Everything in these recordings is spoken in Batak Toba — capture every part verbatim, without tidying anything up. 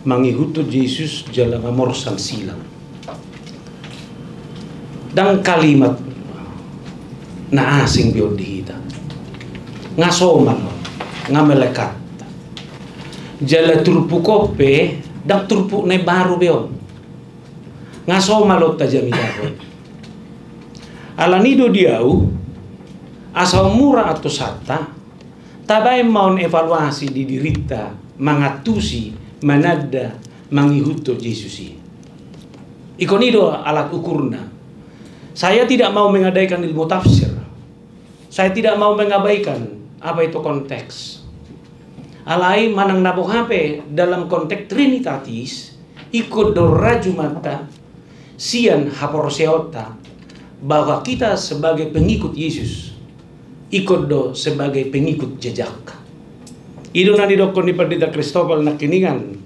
Mangihuthon Jesus jala mamorsan silang. Ndang kalimat na asing be on di hita. Nga somal on, nga melekat. Jala turpuk on pe ndang turpuk na imbaru be on. Nga somal on tajamitahon. Alani do di ahu, asa mura antosanta, tabaen ma on evaluasi di dirinta, mangantusi, mananda, mangihuthon Jesus i. Ingkon i do alat ukurna. Saya tidak mau mengabaikan ilmu tafsir. Saya tidak mau mengabaikan apa itu konteks. Alai manang na boha pe dalam konteks Trinitatis, ingkon do rajumanta sian haporseaonta bahwa kita sebagai pengikut Yesus, ingkon do sebagai pengikut jejak. I do na nidokkon ni Pandita Christoffel nangkiningan,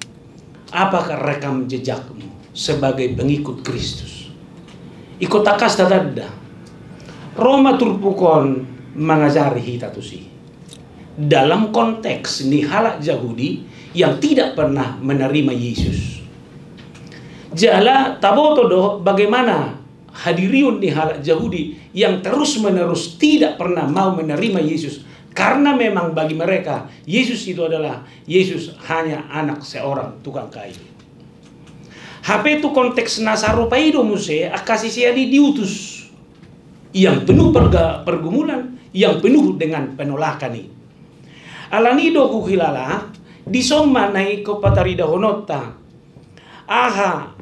apakah rekam jejakmu sebagai pengikut Kristus? Ingkon tangkas tatanda. Ro ma turpuk on mangajari hita tusi. Dalam konteks ni halak Jahudi yang tidak pernah menerima Yesus. Jala taboto do bagaimana hadirion ni halak Jahudi yang terus-menerus tidak pernah mau menerima Yesus, karena memang bagi mereka Yesus itu adalah, Yesus hanya anak seorang tukang kayu. Hape tu konteks na sarupa i do muse angka sisean i diutus, yang penuh perga-, pergumulan, yang penuh dengan penolakan i. Alani do huhilala, dison ma na ingkon pataridahononta aha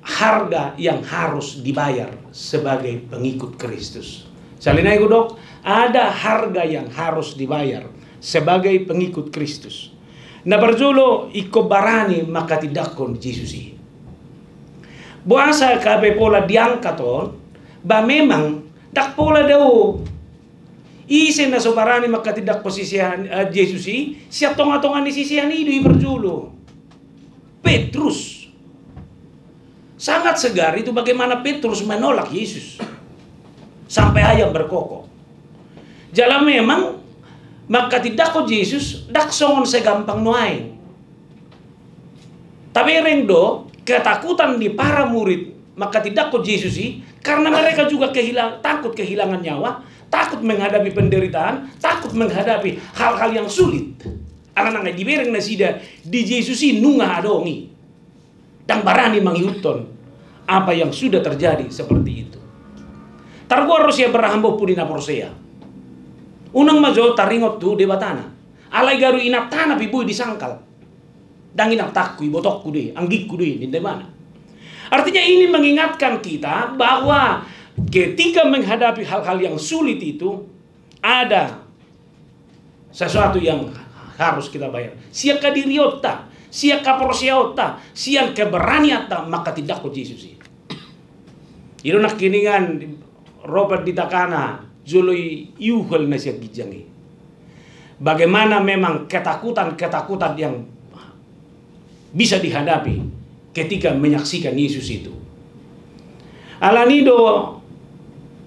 harga yang harus dibayar sebagai pengikut Kristus. Sahali nai hudok, ada harga yang harus dibayar sebagai pengikut Kristus. Na parjolo, ingkon barani manghatindanghon Jesus i. Boasa gabe pola diangkat on, ba memang ndang pola dao. Ise na so barani manghatindanghon sisean, eh, Jesus i, sian tonga-tonga ni sisean i do i parjolo. Petrus. Sangat segar itu bagaimana Petrus menolak Yesus. Sampai ayam berkokok. Jala memang manghatindanghon Jesus ndang songon segampang nuaeng. Tabereng do ketakutan di para murid manghatindanghon Jesus i, karena mereka juga kehilang-, takut kehilangan nyawa, takut menghadapi penderitaan, takut menghadapi hal-hal yang sulit. Alana nunga dibereng nasida di Jesus i nunga adong i. Ndang barani mangihuthon apa yang sudah terjadi seperti itu. Targoar do si Abraham ompu ni na porsea. Unang ma jo taringot tu debatana. Alai garu inantana pe boi disangkal. Ndang inantangku, ibotongku do i, anggingku do i, ninna ibana. Artinya ini mengingatkan kita bahwa ketika menghadapi hal-hal yang sulit itu, ada sesuatu yang harus kita bayar. Sian hadirionta, sian haporseaonta, sian keberanianta manghatindanghon Jesus i. I do nangkiningan ro pandita Kana jolo i, iuhal na sian ginjang i. Bagaimana memang ketakutan-ketakutan yang bisa dihadapi ketika menyaksikan Yesus itu. Alani do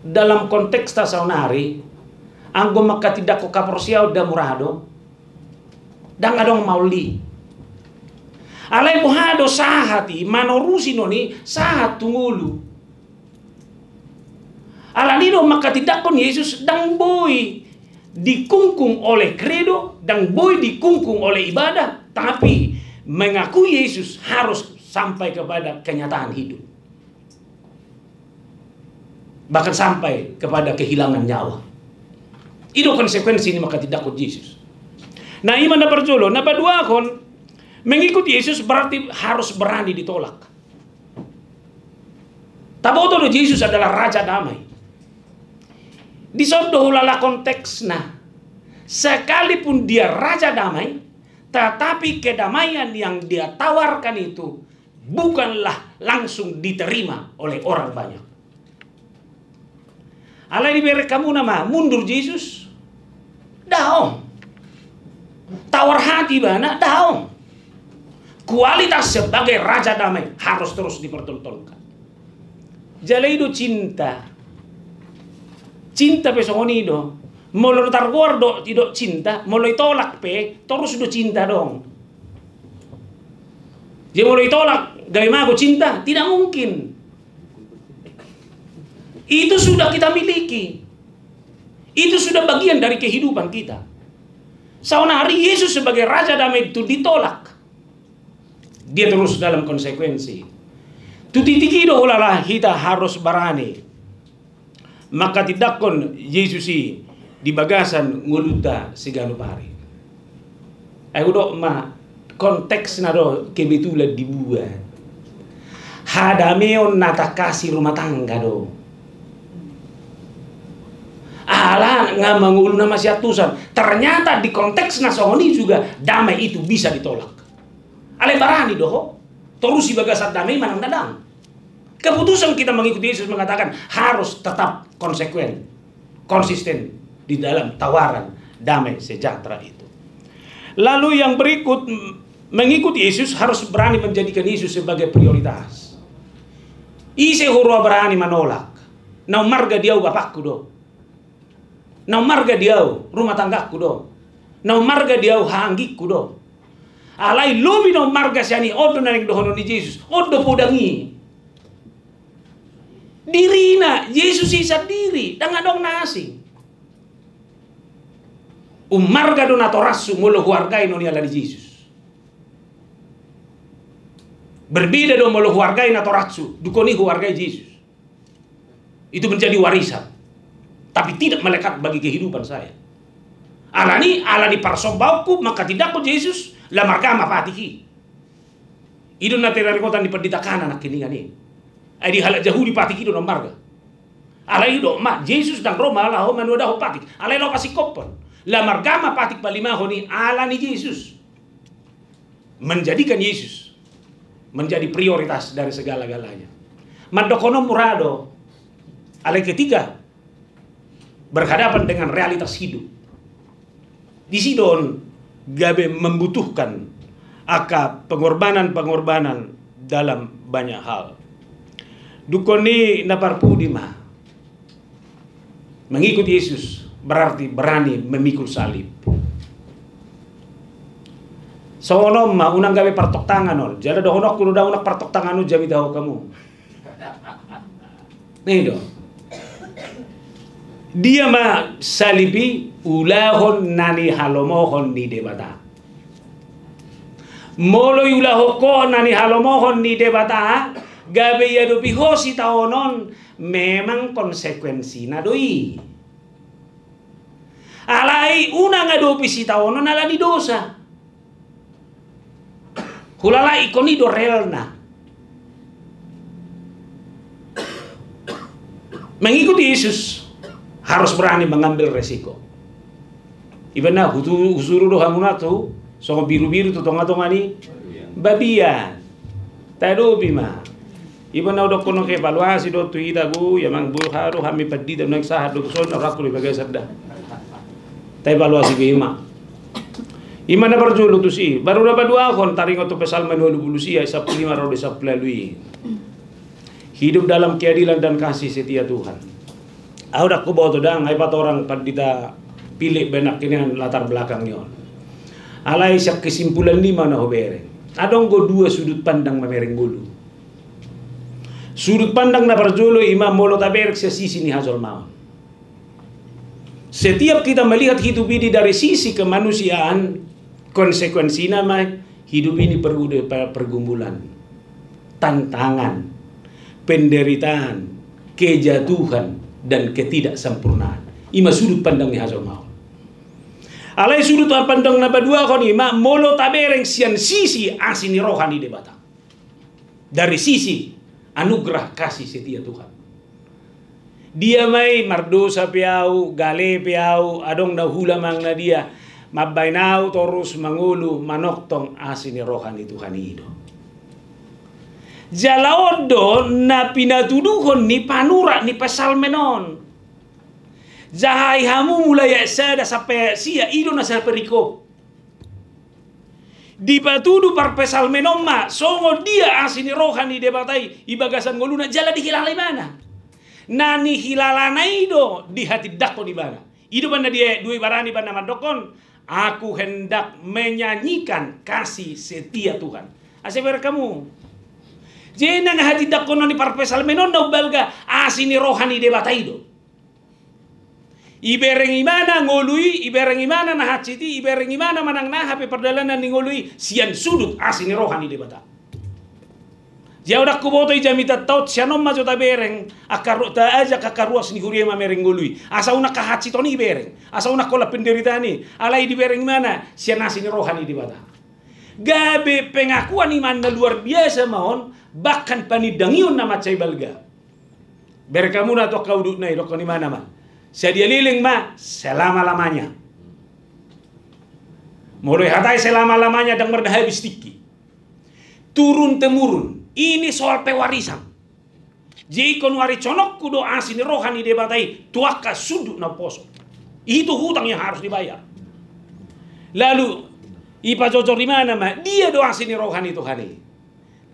dalam konteksta saonari, anggo manghatindanghon haporseaon da mura do, ndang adong maol i. Alai boha do sahat i, manorusi non i sahat tu ngolu. Alani do manghatindanghon Yesus ndang boi dikungkung oleh kredo, ndang boi dikungkung oleh ibadah, tapi mengakui Yesus harus sampai kepada kenyataan hidup. Bahkan sampai kepada kehilangan nyawa. I do konsekuensi ni manghatindanghon Jesus. Na i ma na parjolo, na paduahon, mengikut Yesus berarti harus berani ditolak. Taboto do Jesus adalah Raja Damai. Dison do hulala konteksna. Sekalipun dia Raja Damai, tetapi kedamaian yang dia tawarkan itu bukanlah langsung diterima oleh orang banyak. Alai dibereng hamuna ma, mundur Jesus? Daong. Tawar hati ibana? Daong. Kualitas sebagai Raja Damai harus terus dipertontonkan. Jala i do cinta. Cinta pe songon i do. Molo targoar do, didok cinta, molo ditolak pe, torus do cinta adong. Jadi molo ditolak gabe mago cinta, tidak mungkin. Itu sudah kita miliki. Itu sudah bagian dari kehidupan kita. Saonari Yesus sebagai Raja Damai itu ditolak. Dia terus dalam konsekuensi. Tu titik i do hulala hita harus barani manghatindanghon Jesus i di bagasan ngolunta siganup ari. Ai hudok ma, konteksna do kebetulan dibuat. Hadameon na tangkas i rumah tangga do. Ala nga mangolu na masiantusan. Ternyata di konteks na songon i juga damai itu bisa ditolak. Alai barani do ho torusi bagasan damai manang na dang. Keputusan kita mengikuti Yesus mengatakan harus tetap konsekuen, konsisten di dalam tawaran damai sejahtera itu. Lalu yang berikut, m-, mengikuti Yesus harus berani menjadikan Yesus sebagai prioritas. Ise huroha barani manolak? Na ummarga di ahu bapakku do. Na ummarga di ahu rumah tanggangku do. Na ummarga di ahu hahaanggingku do. Alai lobi na ummarga sian i, on do na naeng dohonon ni Jesus, on do podang i. Dirina, Jesus i sandiri, dang adong na asing. Ummarga do natorashu molo huargai na niala ni Jesus. Berbeda do molo huargai natorashu, dungkon i huargai Jesus. Itu menjadi warisan, tapi tidak melekat bagi kehidupan saya. Alani, alani parsombaonku manghatindanghon Jesus, lam arga ma patik i. I do na tinaringotan ni pandita Kana nangkiningan i. Ai di halak Jahudi patik i do na ummarga. Alai i do ma, Jesus dang ro ma laho manuadahon patik. Alai laho pasingkophon. Lam arga ma patik palimahon i alani Jesus. Menjadikan Yesus menjadi prioritas dari segala-galanya. Mandokhon on mura do, alai ketika berhadapan dengan realitas hidup, di si do on gabe membutuhkan angka pengorbanan-pengorbanan dalam banyak hal. Dungkon i na parpudi ma. Mengikut Yesus berarti berani memikul salib. Songon on ma, unang gabe partoktangan on. Jala dohononku do, dang unang partoktangan on jamita ho hamu. Nah i do. Dia ma salib i ulahon na nihalomohon ni Debata. Molo iulahon ho na nihalomohon ni Debata, gabe iadopi ho sitaonon, memang konsekuensina do i. Alai unang adopi sitaonon alani dosa. Hulala ingkon i do relna. Mengikuti Yesus harus berani mengambil resiko. Iba na hutu-, husuru do hamuna tu songon birubiru tu tongatonga ni babiat. Tadopi ma. Iba na hudokhon on, evaluasi do tu hita, gu, ia mang, boha do hami pandita, unang sahat do tuson na rohangku di bagasan da. Taevaluasi be ma. Ima na parjolo tusi, baru na paduahon taringot tu Psalmen ualu pulu sia, sampulu lima ro di sampulu ualu i. Hidup dalam keadilan dan kasih setia Tuhan. Ahu dang huboto, dang, ai patorang pandita Pilip be nangkiningan latar belakang ni on. Alai sian kesimpulan ni ma na hubereng. Adong do dua sudut pandang mamereng ngolu. Sudut pandang na parjolo ima molo tabereng sian sisi ni hajolmaon. Setiap kita melihat hidup ini dari sisi kemanusiaan, konsekuensina ma hidup ini penuh dengan pergumulan, tantangan, penderitaan, kejatuhan, dan ketidaksempurnaan. Ima sudut pandang ni hajolmaon. Alai sudut pandang na paduahon ima molo tabereng sian sisi asi ni roha ni Debata. Dari sisi anugerah kasih setia Tuhan. Dia ma i, mardosa pe ahu, gale pe ahu, adong na huula manang na dia, mambahen ahu torus mangolu manongtong asi ni roha ni Tuhan i do. Jala on do na pinatuduhon ni panurat ni Psalmen on. Jahai hamu mulai ayat sada sampai ayat sia, i do na saperikop. Dipatudu parpsalmen on ma songon dia asi ni roha ni Debata i, i bagasan ngoluna jala dihilala ibana. Na nihilalana i do dihatindangkon ibana. I do umbahen na di ayat dua i barani ibana mandokhon, "Aku hendak menyanyikan kasih setia Tuhan." Asa bereng hamu. Jadi nang hatindanghonon ni parpsalmen on na umbalga asi ni roha ni Debata i do. Ibereng ibana ngolu i, ibereng ibana na hansit i, ibereng ibana manang na aha pe pardalanan ni ngolu i sian sudut asi ni roha ni Debata. Jadi ndang huboto i jamitanta on, sian on ma jo tabereng angka ru-, taajak angka ruas ni huria i mamereng ngolu i. Asa unang hahansiton i ibereng, asa unang holan penderitaan i, alai dibereng ibana sian asi ni roha ni Debata. Gabe pengakuan iman na luar biasa ma on, bahkan panindangion na mansai balga. Bereng hamu na tu angka udutna i, didokkon ibana ma, sadia leleng ma selama-lamanya. Molo dihatai selama-lamanya, ndang pernah habis tingki. Turun temurun. Ini soal pewarisan. Jadi ingkon warisononku do asi ni roha ni Debata i tu angka sundut na umposo. Itu hutang yang harus dibayar. Lalu, dipajojor ibana ma, dia do asi ni roha ni Tuhan i.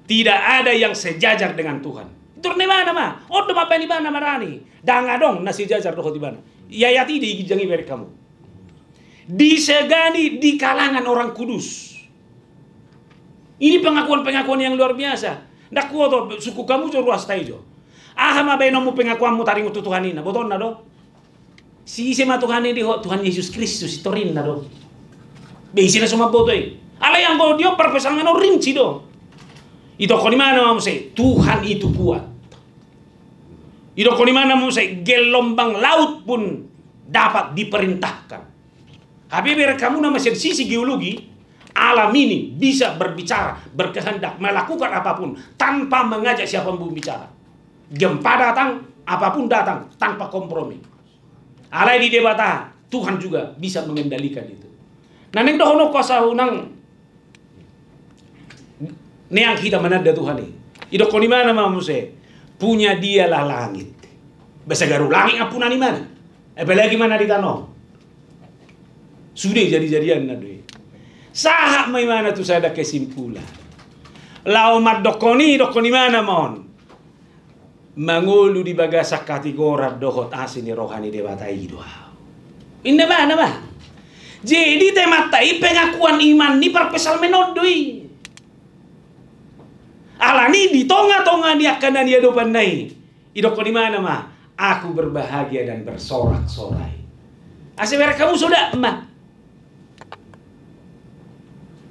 Tidak ada yang sejajar dengan Tuhan. Turun ibana ma, on do mambaen ibana marani. Ndang adong na sejajar dohot ibana. Iayat i do i ginjang i, bereng hamu. Disegani di kalangan orang kudus. Ini pengakuan-pengakuan yang luar biasa. Ndang huboto, sungkun hamu jo ruasta i jo. Aha ma baenonmu pengakuanmu taringot tu Tuhan i, na botoonna do. Si ise ma Tuhan i di ho, Tuhan Yesus Kristus, i torinna do. Be ise na so mamboto i. Alai anggo di on parpsalmen on rinci do. Didokkon ibana ma muse, Tuhan itu kuat. Didokkon ibana ma muse, gelombang laut pun dapat diperintahkan. Hape bereng hamu, na masian sisi geologi, alam ini bisa berbicara, berkehendak, melakukan apapun tanpa mengajak siapapun bicara. Gempa datang, apapun datang, tanpa kompromi. Alai di Debata, Tuhan juga bisa mengendalikan itu. Na naeng dohononku asa unang neang hita mananda Tuhan i. Didokkon ibana ma muse, punya Dialah langit. Bahasa garu langit ampunan ibana. Apalagi ma na di tano. Sude jadi-jadianna do i. Sahat ma ibana tu sada kesimpulan. Laho mandokkon i, didokkon ibana ma on, mangolu di bagasan hatigoran dohot asi ni roha ni Debata i do ahu. Inna ibana ma. Jadi temanta i pengakuan iman ni parpsalmen on do i. Alani di tonga-tonga ni angka na niadopanna i, didokkon ibana ma, aku berbahagia dan bersorak-sorai. Asa bereng hamu, suda ma.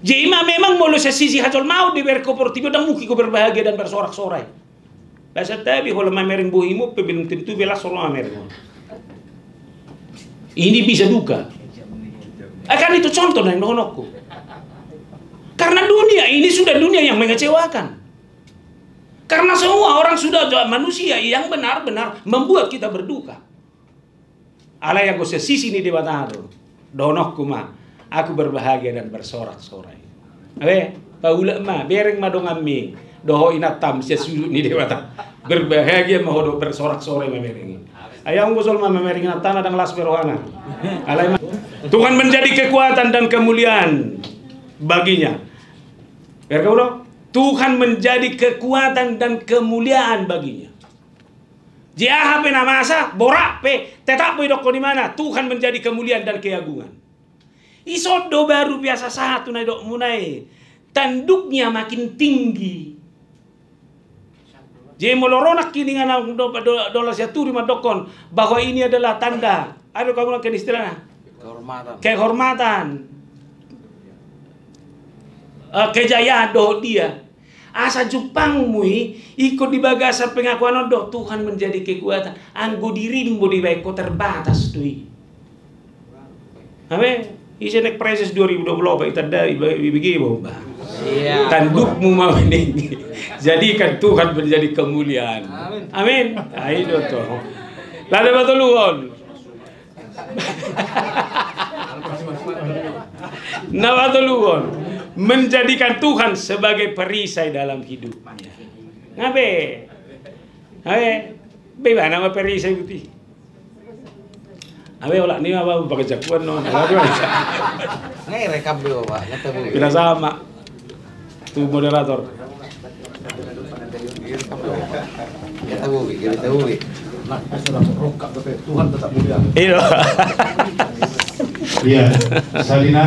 Jadi ma memang molo sian sisi hajolmaon dibereng ho portibi on, ndang mungkin ho berbahagia dan bersorak-sorai. Bahasa tabi, holan mamereng bohimu pe belum tentu be las ho mamereng. Ini bisa duka. Ah, kan itu contoh na dohononku. Karena dunia ini sudah dunia yang mengecewakan. Karena semua orang sudah manusia yang benar-benar membuat kita berduka. Alai anggo sian sisi ni Debata do, dohononku ma, aku berbahagia dan bersorak-sorai. Abe, paulak ma, bereng ma donganmi dohot inantam sian sudut ni Debata. Berbahagia ma ho dohot bersorak-sorai mamereng i. Ai anggo jolma mamereng inantana ndang las be rohana. Alai ma, Tuhan menjadi kekuatan dan kemuliaan baginya. Bereng hamu do, Tuhan menjadi kekuatan dan kemuliaan baginya. Jadi aha pe na masa, borat pe, tetap didokkon ibana, Tuhan menjadi kemuliaan dan keagungan. Ison do baru biasa sahat tu na didokmuna i, tanduknya makin tinggi. Jadi molo ro nangkiningan, do, do, dohot sian Turi mandokkon bahwa ini adalah tanda, ado hamu nangkin istilahna? Kehormatan. Kehormatan. Eh, kejayaan dohot dia. Asa jumpangmu i, ingkon di bagasan pengakuan on do, Tuhan menjadi kekuatan. Anggo dirimu dibaen ho terbatas do i. Amin. Ise next Presence dua ribu dua puluh empat, itanda, iba-, ibege, Bang. Iya. Tandukmu ma ini. Jadikan Tuhan menjadi kemuliaan. Amin. Amin. Ayo tuh. Lalu betul, Bang. Na patoluhon, menjadikan Tuhan sebagai perisai dalam hidupnya. Ngabe? Ngabe? Be ibana ma perisai, buti. Abe, olat ni ma, Bang, pakai jakuan, no. Ngai rekam dulu, Pak. Nyata, Bu. Tidak sama. Tu moderator. Tuhan tetap mulia. Iya. Iya, Salina.